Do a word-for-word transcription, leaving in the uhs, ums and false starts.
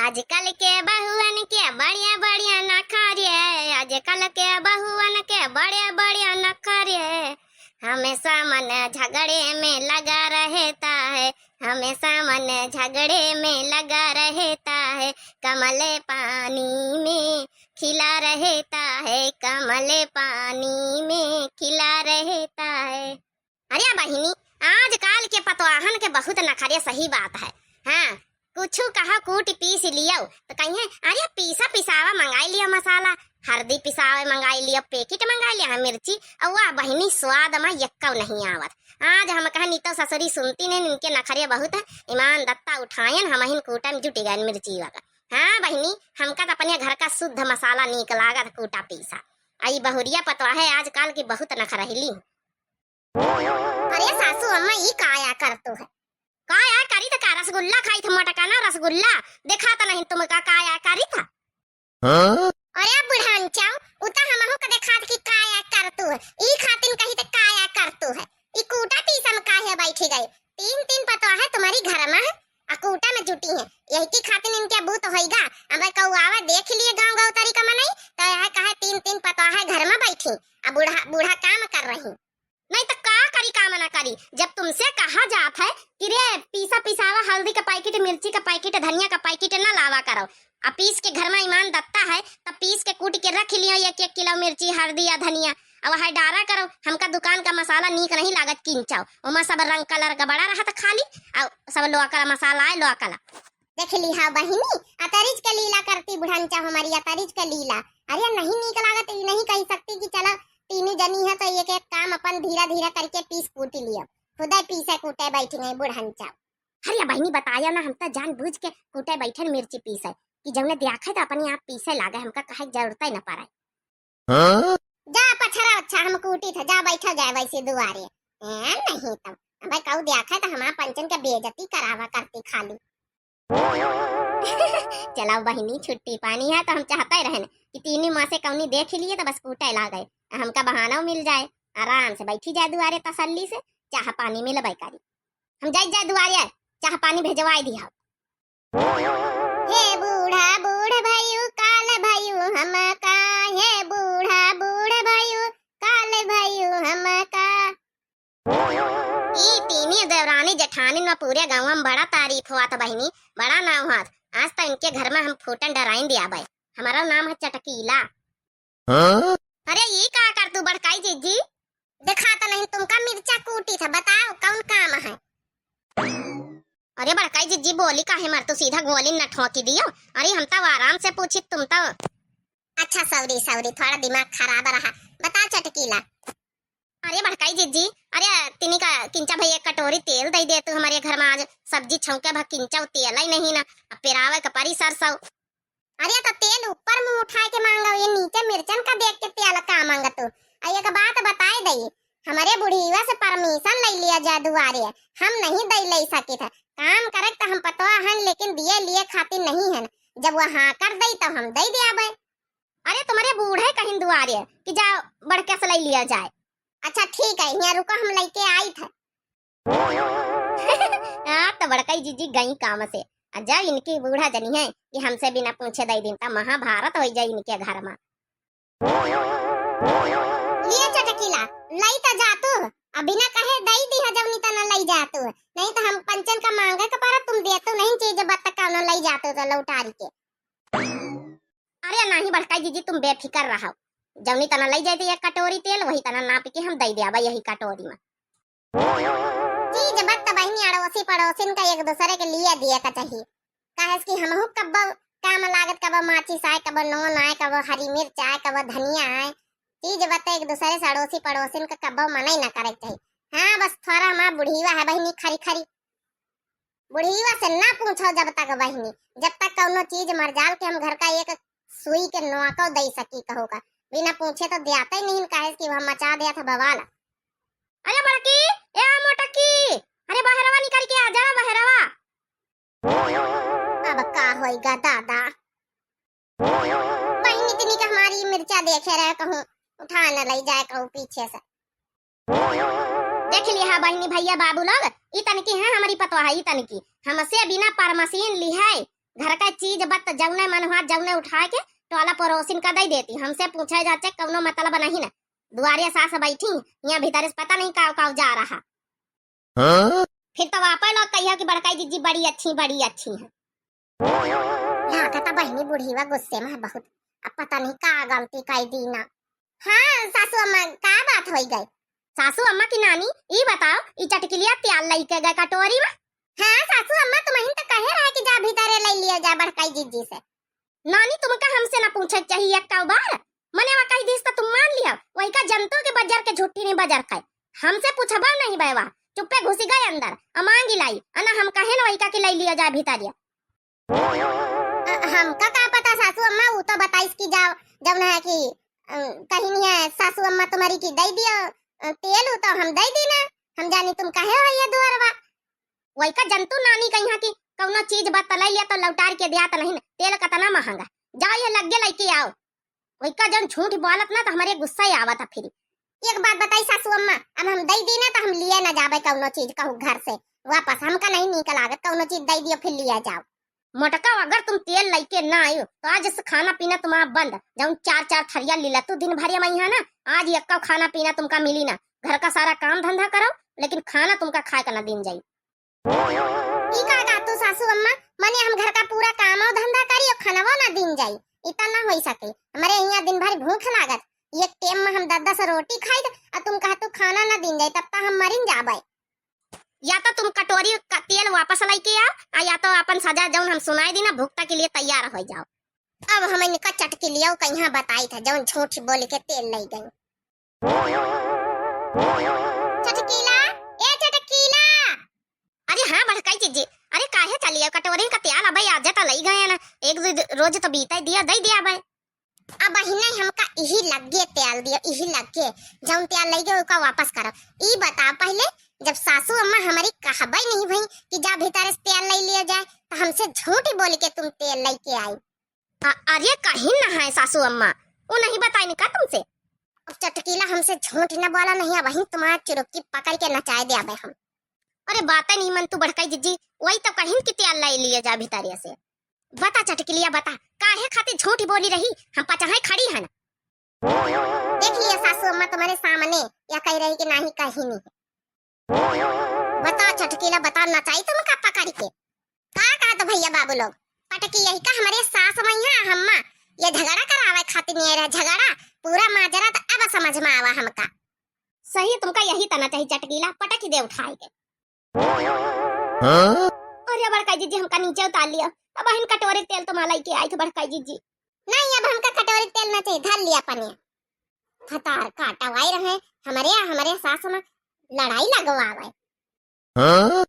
आजकल के बहुअन के बढ़िया बढ़िया नखरे, आजकल के बहुअन के बढ़िया बढ़िया नखरे, हमेशा मन झगड़े में लगा रहता है, हमेशा मन झगड़े में लगा रहता है, कमल पानी में खिला रहता है, कमल पानी में खिला रहता है। अरे बहिनी, आजकाल के पतवाहन के बहुत नखरे, सही बात है। हाँ, कुछु कहा कूट पीस लियो तो कहिए, "अरे पीसा पिसावा मंगाई लियो मसाला, हरदी पिसावे मंगाई लियो, पैकेट मंगाई लियो, हाँ मिर्ची, और वाह बहिनी स्वाद मा यक्कव नहीं आवत।" आज हम कहा नी तो ससुरी सुनती नहीं, इनके नखरे बहुत है। ईमान दत्ता उठायन, हमहिन कूटन जुटी गयन मिर्ची वाला। हाँ बहिनी, हमका तो अपने घर का शुद्ध मसाला नीक लागत कूटा पीसा। आई बहुरिया पतवाहे आजकाल की बहुत नखरहिली। अरे सासू अम्मा, ई काया करतू है? काया करी त का, रसगुल्ला खाई थ मोटका ना रसगुल्ला, देखा त नहीं तुमका काया करी थ। हाँ? अरे बुढ़ान चाऊ, उ त हमहू के देखात कि काया करतू है, ई खातिन कही त काया करतू है। ई कूटा पीसा में काहे बैठी गई? तीन तीन पतवाहे तुम्हारी घर में है, आ कूटा में जुटी है, यही की खातिन इनके बूत होइगा। अब कौआवा देख लिए गाँव गौतरी का मनई, तो यह कहे तीन तीन पतवाहे घर में बैठी, आ बूढ़ा, बूढ़ा काम कर रही। नहीं तो का करी, काम ना करी। जब तुमसे कहा जात है कि रे पीसा पिसावा हल्दी का पैकेट, मिर्ची का पैकेट, धनिया का पैकेट ना लावा करो, आ पीस के घर में ईमान दत्ता है, तब पीस के कूट के रख लियो एक एक किलो मिर्ची, हल्दी या धनिया, अब वह डारा करो। हमका दुकान का मसाला नीक नहीं लागत, किंचाओ, ओमा सब रंग कलर का बड़ा रहत खाली, और सब लोकल मसाला है, लोकल। देख ली हा बहिनी, अतरिज के लीला करती बुढ़न चाहो मरी, अतरिज के लीला। अरे नहीं नीक लागत, ई नहीं कही सकती कि चला तीनों जनी है तो एक एक काम अपन धीरा धीरा करके पीस कूट लियो। खुदे पीसे कूटे बैठी गई बुढ़न चाहो। अरे बहिनी बताया ना, हम तो जानबूझ के कूटे बैठन मिर्ची पीसे कि जौने दियाखे तो अपने आप पीसे लागे, हमका कहे के जरूरत ही न पड़े। हाँ? जा पछरा अच्छा हम कूटी था, जा बैठा जाए वैसे दुआरे। ए, नहीं तब, अबे कहू दियाखे तो हमारा पंचन के बेइज्जती करावा करती खाली। चलाओ बहिनी, छुट्टी पानी है तो हम चाहते रहन कि तीनी माँ से कौनी देख लिए तो बस कूटे लागे, हमका बहाना मिल जाए, आराम से बैठी जाए दुआरे तसल्ली से, चाह पानी मिलबे करी। हम जाई जाए दुआरे, चाह पानी भेजवाई दिया। हे बूढ़ा बूढ़ भयू काल भयू हमका, हे बूढ़ा बूढ़ भयू काल भयू हमका। ई तीनी देवरानी जेठानी न पूरे गाँव में बड़ा तारीफ हुआ था बहिनी, बड़ा नाम हुआ था। आज तो इनके घर में हम फूटन डराइन दिया बाई। हमारा नाम है चटकीला। हाँ? अरे ई का करतू बड़काई जिज्जी? देखा तो नहीं तुमका मिर्चा कूटी था, बताओ कौन काम है? अरे बड़काई जिज्जी बोली काहे मर, तू सीधा गोली न ठोकी दियो। अरे हम तो आराम से पूछी तुम तो। अच्छा सॉरी सॉरी, थोड़ा दिमाग खराब रहा। बता चटकीला। अरे बड़काई जिज्जी, अरे तिनी का किंचा भैया एक कटोरी तेल दे दे तू, हमारे घर में आज सब्जी छौंके भा किंचा तेल ही नहीं ना, अब पेरावे का परी सरसों। अरे तो तेल ऊपर मुंह उठाए के मांगा, ये नीचे मिर्चन का देख के तेल का मांगा तू। आ एक बात बताए दई, हमरे बुढ़ीवा से परमिशन ले लिया जाए दुआरे, हम नहीं दे ले सकित है। काम करे तो हम पतवा हन, लेकिन दिए लिए खातिर नहीं हन। जब वह हाँ कर दई तो हम दे दियाबे। अरे तुम्हारे बूढ़े कहीं दुआरे कि जा बढ़के से ले लिया जाए। अच्छा ठीक है, यहाँ रुको हम लेके आई थे। हाँ, तो बड़कई जिज्जी गई काम से। आ जब इनकी बूढ़ा जनी है कि हमसे बिना पूछे दे दिन, त महाभारत हो जाए इनके घर में। लिए चटकीला, लई त जातू, अब बिना कहे दई दी है जब नहीं त न लई जातू, नहीं त हम पंचन का मांगे के पर तुम देतू नहीं चीज बत्त का न लई जातू तो लौटारी के। अरे नहीं बड़कई जिज्जी, तुम बेफिकर रहो, जौनी तना लई जाए एक कटोरी तेल, वही तना नाप के हम दे दिया यही कटोरी में। चीज बत्त बहिनी अड़ोसी पड़ोसिन का एक दूसरे के लिए दिए का चाहिए, काहे कि हमहू कब्बो काम लागत, कब्बो माचिस आए, कब्बो नून आए, कब्बो हरी मिर्च आए, कब्बो धनिया आए। चीज बत्त एक दूसरे से अड़ोसी पड़ोसिन का कब्बो मनई ना करे के चाहिए। हाँ बस थोड़ा हमार बुढ़ीवा है बहिनी खरी खरी, बुढ़ीवा से ना पूछो जब तक बहिनी, जब तक कौनो चीज मरजाल के हम घर का एक सुई के नोको दे सकी कहो का, बिना पूछे तो दियाते ही नहीं, काहे कि वह मचा दिया था बवाल। अरे बड़की, ए मोटकी, अरे बहरवा निकल के आ जा बहरवा। अब का होइगा दादा, बहिनी इतनी का हमारी मिर्चा देखे रहे कहूँ उठा न लई जाए कहूँ पीछे से। देख लिहा बहिनी भैया बाबू लोग, ई तनकी है हमारी पतवा है, ई तनकी हमसे बिना परमसीन लिहे घर का चीज बत जौने मन हुआ जौने उठाए के टोला पड़ोसिन का दइ देती। हमसे पूछे जाचे कौनो मतलब नहीं ना। दुआरे सास बैठी, यहाँ भीतर से पता नहीं काव काव जा रहा। हाँ? फिर तो वापस लोग कहिया कि बड़काई जिज्जी बड़ी अच्छी, बड़ी अच्छी है। लागत बहिनी बुढ़ीवा गुस्से में है बहुत। अब पता नहीं का गलती कई दी ना। हाँ सासू अम्मा, का बात होई गई? सासू अम्मा की नानी, ई बताओ, ई चटकिलिया त्याल लइके गए कटोरी में? हाँ सासू अम्मा, तुमहिन तो कहे रहे कि जा भीतरे ले लिया जा बड़काई जिज्जी से। नानी, तुमका हमसे ना पूछे के चाहिए एक बार। मने वा कही दिस तो तुम मान लिया, वही का जनतो के बजर के झुट्ठी नहीं बजर खाए। हमसे पूछबा नहीं बैवा, चुप्पे घुसी गए अंदर, आ मांगी लाई, अना हम कहे ना वही का कि लाई लिया जाए भीतरिया। अ, हमका का पता सासू अम्मा, ऊ तो बताइस कि जाओ, जौन है कि, अ, कहीं नहीं है सासू अम्मा तुम्हारी की दे दियो, अ, तेल ऊ तो हम दे दी ना, हम जानी तुम कहे हो ये दुअरवा। वही का जंतु नानी कहीं कि कौनो चीज बतलाई लिया तो लौटार के दिया तो नहीं ना, तेल कतना महंगा, जाओ ये लग्गे लइके आओ। वही का जौन झूठ बोलत ना तो हमरे गुस्सा ही आवत है फिर। एक बात बताई सासू अम्मा, अब हम दे दी ना तो हम लिए ना जाबे कौनो चीज कहू घर से वापस, हमका नहीं नीक लागत, कौनो चीज दे दियो फिर लिया जाओ। मोटका, अगर तुम तेल लइके ना आयो तो आज से खाना पीना तुम्हारा बंद। जौन चार चार थरिया लीला तू दिन भर में यहाँ ना, आज यक्का खाना पीना तुमका मिली ना। घर का सारा काम धंधा करो, लेकिन खाना तुमका खाए का ना दिन जाई। ई का कहतू सासू अम्मा? मने हम घर का पूरा काम और धंधा करी और खानवो ना दिन जाई, इतना ना होई सके। हमरे यहाँ दिन भर भूख लागत, एक टेम में हम दस दस रोटी खाई, और तुम कहतू खाना ना दिन जाई, तब तो हम मरिन जाबे। या तो तुम कटोरी का तेल वापस लइके आओ, आ या तो अपन सजा जौन हम सुनाई दी ना, भुगता के लिए तैयार हो जाओ। अब हम इनका चटकिलिया कहीं बताई था, जौन झूठ बोल के तेल लई गई। चटकीला, ए चटकीला। अरे हाँ बड़काई जिज्जी, अरे काहे चलिए, कटोरी का त्याल अबे आज तो लई गए ना, एक दो रोज तो बीता दिया, दे दिया अबे। अब बहिने हमका इही लग्गे त्याल दियो, इही लग्गे, जौन त्याल लई गए ओका वापस करो। ई बता पहले, जब सासू अम्मा हमारी कहबे नहीं भई कि जा भीतर से त्याल लई लिया जाए, तो हमसे झूठ बोल के तुम तेल लई के आई। अ-, अरे कहीं ना है सासू अम्मा, वो नहीं बताइन का तुमसे? अब चटकीला हमसे झूठ न बोला, नहीं अब वहीं तुम्हारा चुरुक्की पकड़ के नचाए दे अबे हम। अरे बातें नहीं मन तू बड़काई जिज्जी, वही तो कहीं कि तेल लई लिया जा भीतरिया से। बता चटकिलिया बता, काहे खातिर झूठ बोली रही, हम पचाहे खड़ी है ना। देख लिया सासू अम्मा तुम्हारे सामने, या कह रही कि नहीं कहीं नहीं। बता चटकीला बता, नचाई तुमका पकड़ के। का कहत भैया बाबू लोग, पटकी यही का हमरे सास मैया हम्मा ये झगड़ा करावे खातिर नहीं रहे, झगड़ा पूरा माजरा तो अब समझ में आवा हमका। सही तुमका यही तना चाहिए चटकीला, पटक ही दे उठाए के। हाँ? अरे बड़काई जिज्जी हमका नीचे उतार लिया, अब बहिन कटोरी तेल तुम्हारा लइके आई थे बड़काई जिज्जी। नहीं अब हमका कटोरी तेल ना चाहिए, धर लिया पनिया। फतार काटा वाई रहे, हमरे, हमरे सास में लड़ाई लगवावे। हाँ?